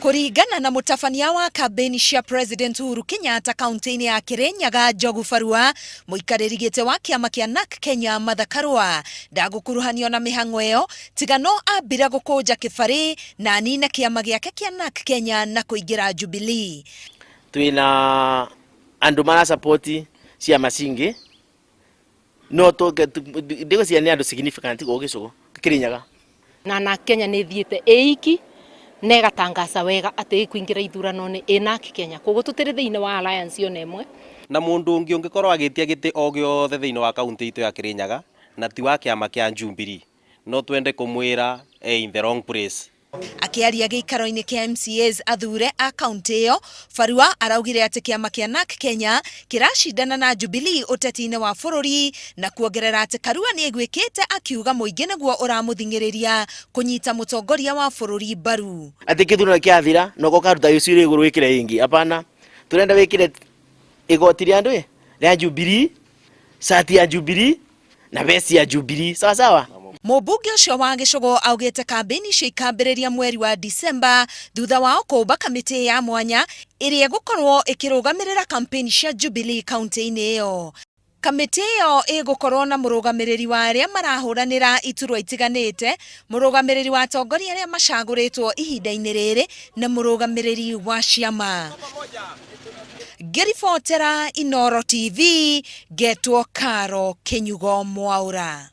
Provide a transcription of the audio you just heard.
Kũringana na mũtabania wa kambĩini cia President Uhuru Kenyatta kaunti-inĩ ya Kirinyaga, Njogu Barua, mũikarĩri gĩtĩ wa kĩama kĩa NARC Kenya Martha Karua ndagũkuruhanio na mĩhang'o ĩyo tiga no ambire gũkũnja kĩbarĩ na anine kĩama gĩake kĩa NARC Kenya na kũingĩra Jubilee. Twina andu mara support ciama cingĩ, no ndigwĩciria nĩ andũ significant gũkũ gĩcũgũ Kĩrĩnyaga. Na NARC Kenya nĩ ĩthiĩte ĩiki na ĩgatangaca wega atĩ ĩkũingĩra ithurano-inĩ ĩ NARC Kenya, koguo tũtirĩ thĩinĩ wa alliance ona ĩmwe. Na mũndũ ũngĩ ũngĩkorwo agĩtia gĩtĩ o gĩothe thĩinĩ wa kaunti itũ ya Kĩrĩnyaga na ti wa kĩama kĩa Jubilee, no twende kũmwĩra e in the wrong place. Akĩaria gĩikaro-inĩ kĩa MCAs athure a kaunti ĩyo, Barua araugire atĩ kĩama kĩa NARC Kenya kĩracindana na Jubilee ũteti-inĩ wa bũrũri, na kuongerera atĩ Karua nĩ aiguĩkĩte akiuga mũingĩ nĩguo ũramũthing'ĩrĩria kũnyita mũtongoria wa bũrũri mbaru. Atĩ kĩthurano kĩathira no ũkaruta gĩcuĩrĩ igũrũ wĩkĩre ĩngĩ, hapana. Tũrenda wĩkĩre igoti rĩa andũ rĩa Jubilee, cati ya Jubilee na vesti ya Jubilee, sawa sawa. Mũmbunge ũcio wa gĩcũgũ augĩte kambĩini icio ikambĩrĩria mweri wa Disemba thutha wao kũmba kamĩtĩ ya mwanya ĩrĩa ĩgũkorwo ĩkĩrũgamĩrĩra kampeni cia Jubilee kaunti-inĩ ĩyo. Kamĩtĩ ĩyo ĩgũkorwo na mũrũgamĩrĩri wa arĩa marahũranĩra iturwa itiganĩte, mũrũgamĩrĩri wa atongoria arĩa macagũrĩtwo ihinda-inĩ rĩrĩ na mũrũgamĩrĩri wa ciama. Ngĩribotera Inooro TV, ngetwo Karo Kĩnyugo Mwaũra.